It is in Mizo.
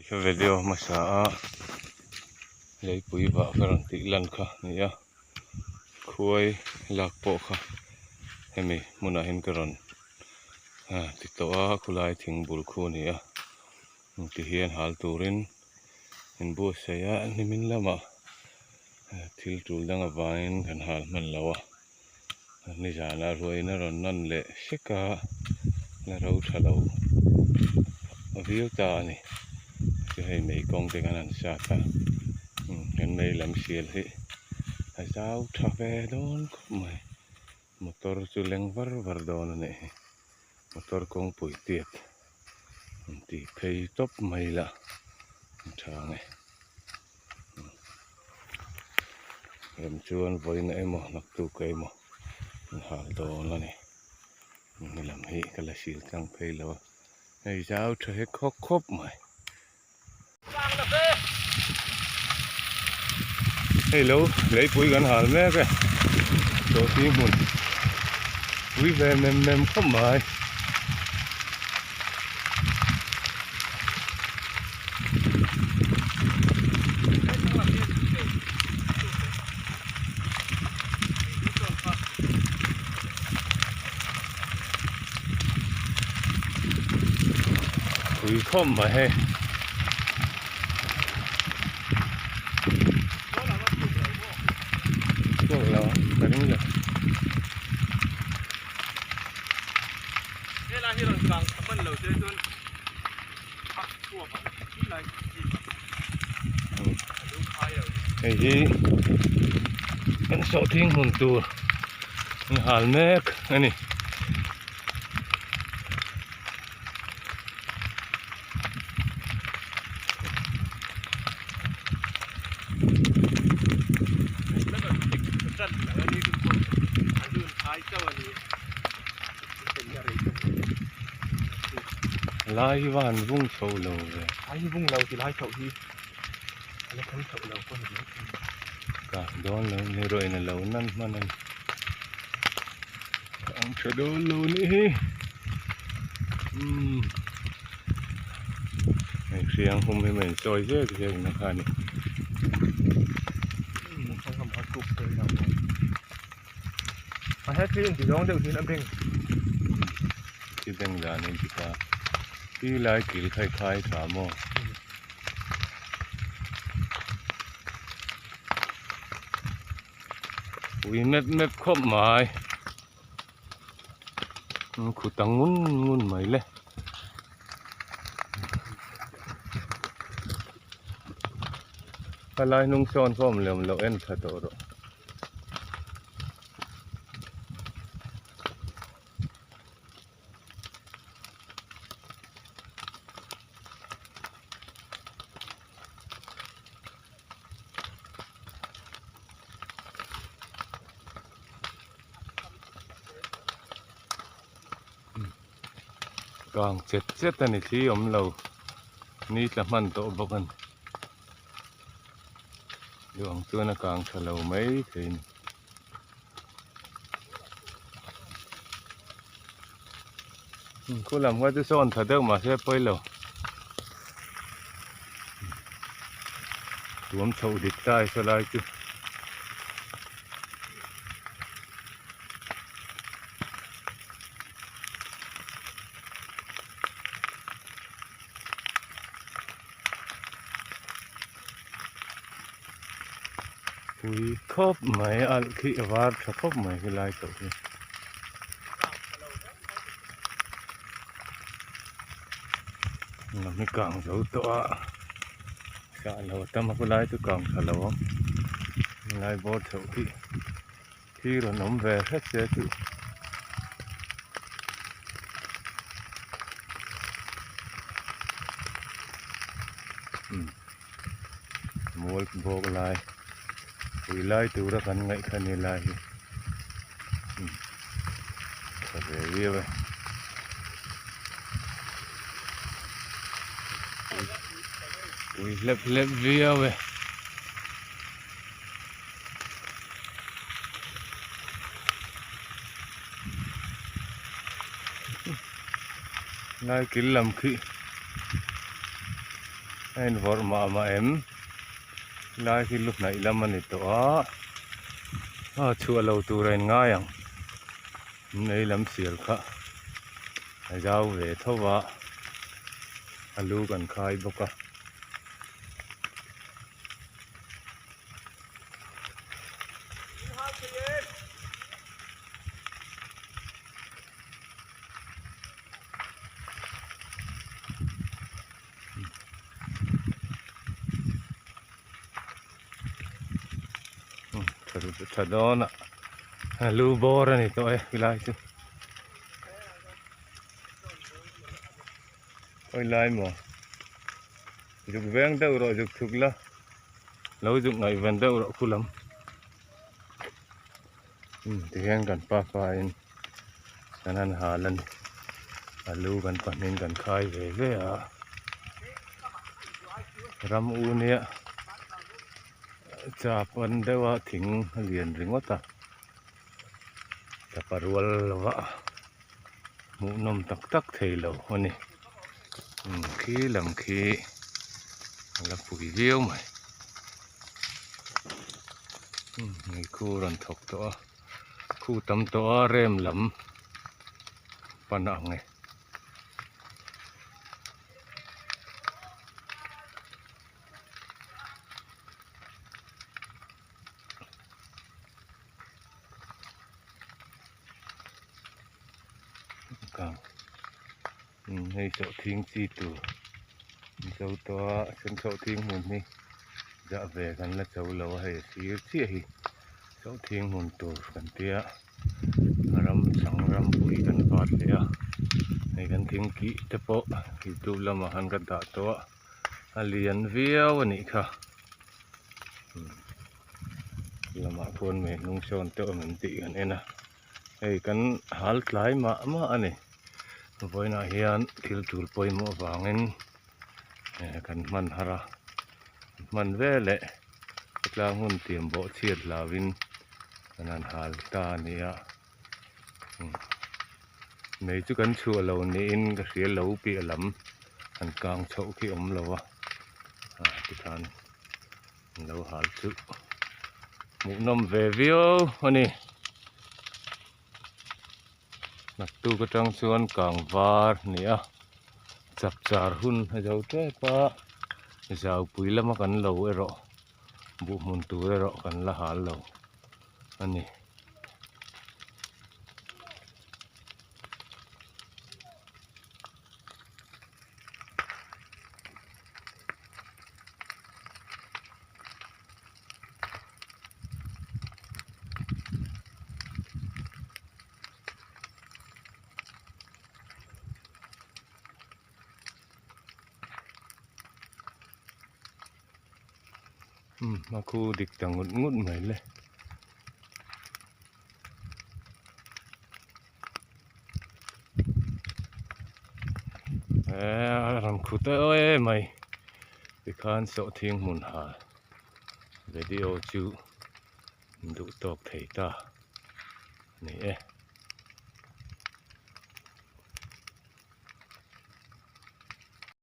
Ka video hmasa a leipui vah ka rawn tih lan kha a ni a khuai lak pawh kha hemi hmunah hian ka rawn ti tawh a khulai thing bul khu a ni a tihian hal turin inbuatsaih a hnimin lamah thil tul dang avangin kan hal hman lo a. Nizanah ruain a rawn nan leh sek a, la ro tha lo a viau ta a ni. Chu hei mei kawng te kan han sat a, kan mei lam sial hi a zau tha ve dawn khawp mai. Motor chu leng var var dawn a nih hi, motor kawngpui tiat an ti phei tawp mai la a tha ang e. Rem chuan vawiin emaw naktuk emaw an hal dawn a ni ni lam hi ka la sil tlang phei lo a hei zau tha hi khawk khawp mai hei lo leipui kan hal mek e tawhti hmun pui ve mem mem khawp mai. Pui khawp mai hei. Chhuak lo ka ring lo. Helai hi rawn kang tha hman lo se chuan a chhuak ang hi lai hi a lu khai lo. Hei hi kan sawhthing hmun tur an hal mek a ni. Lai hi va han vung chho lo ve. Lai hi vung lo ti lai chhoh hi a la thleng chhoh lo pawh ni mai thei. Ka dawn lo ni rawh in a lo nan hman a ni. Ka ang tha dawn lo nih hi. Umm hei hriang hum hi main sawi zek zek na kha a ni. A he thil inti zawng deuh hian a beng. Khi beng dan a inti ta. Khi lai kil khai khai tha maw. Ui mep mep khawp mai. Khut ang ngun ngun mai le. Ka lai hnung sawn khawm lem loh en tha tawh rawh. Kang chet chet a ni thli awm lo ni tla hman tawh bawk a ni duh ang chuan a kang tha lo mai thei a ni. Khu lam kha chu sawn tha deuh mahse pawi lo tuam chhoh dik ta i saw lai chu. Pui khawp mai alh khi a var tha khawp mai helai tawh hi. Lam hi kang zo tawh a sah lo a tam a khawlai chu kang tha lo a helai bawr chhoh khi khi rawn awm ve hret se chu. Mual bawk lai ui lai tura kan ngaih kha ni lai hi tha ve viau e ui hlep hlep viau e. Lai kil lam khi. A invawrh mah mah em lai khi lu hnaih lam a ni tawh a a chhuah lo tur a inngai ang nei lam sial kha a zau ve tho va a lu kan khai bawk a. Tha dawn a lu bawr a ni tawh e helai chu hawi lai maw zuk veng deuh rawh zuk chhuk la lo zuk ngaihven deuh rawh khu lam tihian kan pa pa in. Kan han hal a ni alu kan pahnihin kan khai ve ve a ram u nia chap an deuh a thing a lian ringawt a chapa rual lova hmuhnawm tak tak thei lo a ni khi lam khi a la pui viau mai meikhu a rawn thawk tawh a. Khu tam tawh a rem lam pan ang e. Kang hei sawhthing chi tur an cho tawh a a then sawhthing hmun hi zah ve kan la cho lo a hei a sir chiah hi sawhthing hmun tur kan tia ram chang ram pui kan vat leh a hei kan thing kih te pawh youtube lamah khan ka dah tawh a a lian viau a nih kha lamah khuan mei hnung sawn te awm em tih kan en a. Hei kan hal tlai mah mah a ni vawiinah hian thil tul pawimawh avangin kan hman har a hman veleh khawtlang hun tiam bawh chhiat hlauhin kan han hal ta a ni a mei chu kan chhuah lo niin ka hria lo piah lam han kang chhoh khi a awm lo a tikhan. An lo hal chu hmuhnawm ve viau a ni. Naktuk atang chuan kang var a ni a, chapchar hun a zo tep a, zaupui lama kan lo erawh buh hmun tur erawh kan la hal lo a ni. A khu dik ta ngut ngut mai le. A rawn khu ta em mai tikhan sawhthing hmun ha video chu duh tawk thei ta a ni e.